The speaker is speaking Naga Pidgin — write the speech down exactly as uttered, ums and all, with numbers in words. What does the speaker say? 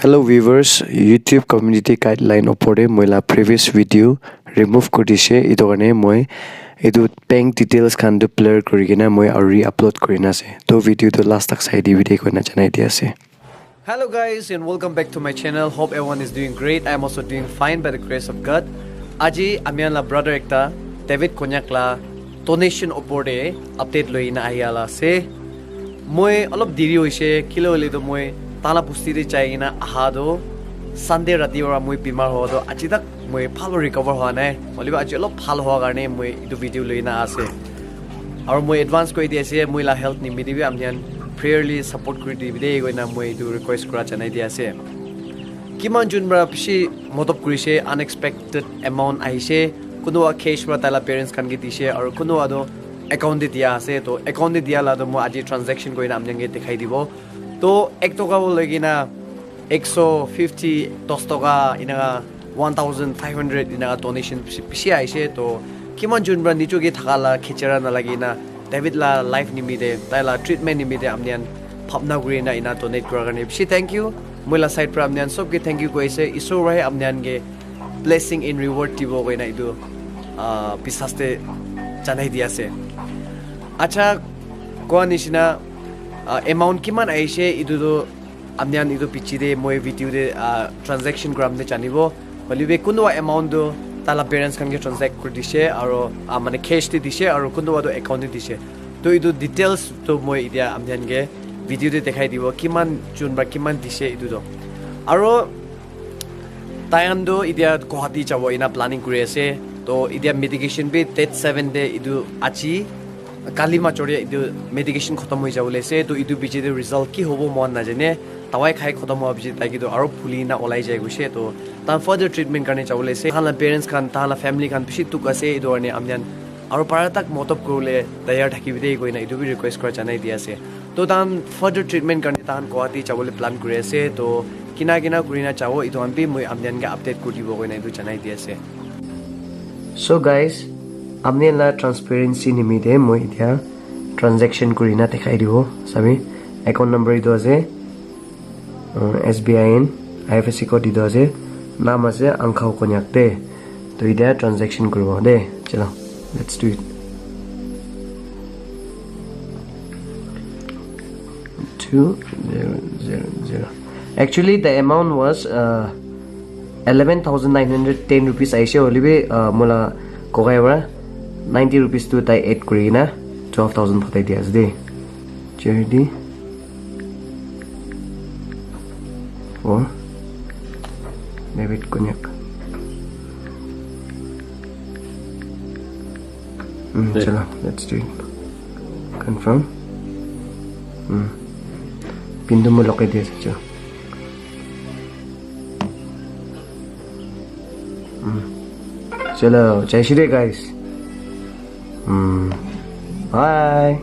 Hello viewers, YouTube community guideline opor te moi la previous video remove kuri dishe. Etu karne moi etu bank details khan tu blur kuri kena moi aru re-upload kuri na ase. To video tu last tak sai dibi de koina janai di ase. Hello guys and welcome back to my channel. Hope everyone is doing great. I am also doing fine by the grace of God. Aji ami la brother ekta David Konyak la donation opor te update loi na ahi ala ase. Moi olop diri hoise, kile hoile to moi tala busti te jai kena aha to Sunday rati para moi bimar hoa to aji tak moi bhal recover hoa nai. Hoile bi aji olop bhal hoa karne moi etu video loi na ase. Aru moi advance koi di ase, moi la health nimite bi apni khan prayerly support kuri dibi de koina moi etu request kura janai di ase. Kiman jun para bishi modop kurise, unexpected amount ahise, kunuba cash para taila parents khan ke dise, aru kunuba toh account te dia ase. To account te dia la toh moi aji transaction kurina apni khan ke dikhai dibo. To ek toka para loi kena ek so fifty, dos toka, enaka one thousand five hundred enaka donation bishi, bishi ahise. To kiman jun para nijo ke thaka la khichira nalagi na David la life nimite, tai la treatment nimite apni khan bhabna kuri na ena donate kura karne bishi thank you. Moi la side para apni khan sob ke thank you koi ase. Isor para he apni khan ke blessing in reward dibo koi na etu, ah, bisas te janai di ase. Acha, koa nishina, ah, amount kiman ahise etu tu apni khan etu piche te moi video te, ah, transaction kuram te janibo. Hoile bi kunuba amount tu taila parents khan ke transact kuri dise aru, ah, mane cash te dise aru kunuba tu account te dise. To etu details tu moi etia apni khan ke video te dikhai dibo kiman jun para kiman dise etu tu. Aru tai khan tu etia Guwahati jabo ena planning kuri ase. To etia medication bi date seven te etu aji kali major te etu medication khotom hoi jabo le ase. To etu piche te result ki hobo moi najane. Dawai khai khotom hoa piche tai ke tu aru phuli na olai jai goise. To tai further treatment karne jabo le ase. Tahan la parents khan, tahan la family khan bishi dukh ase. Etu karne apni khan aru para tak modop kuribole tayar thakibi de koina etu bi request kura janai di ase. To tahan further treatment karne tahan Guwahati jabole plan kuri ase. To kina kina kurina jabo etu khan bi moi apni khan ke update kuri dibo koina etu janai di ase. So guys, apni la transparency nimite moi etia transaction kurina dikhai dibo. Sabi, account number etu ase, uh, S B I N, I F S C code etu ase, naam ase Angkhao Konyak de. To etia transaction kuribo de. Chalo, let's do it. Two zero zero zero. Actually, the amount was, uh, eleven thousand nine hundred ten rupees aise, hoile bi, uh, moi la kokai para ninety rupees tu tai add kuri kena twelve thousand pathai di ase de. Charity for David Konyak. Mm, chalo, let's do it. Confirm. Mm. Pin tu moi logai di ase, chalo. Mm. Chalo, jai shri guys. Mm. Bye.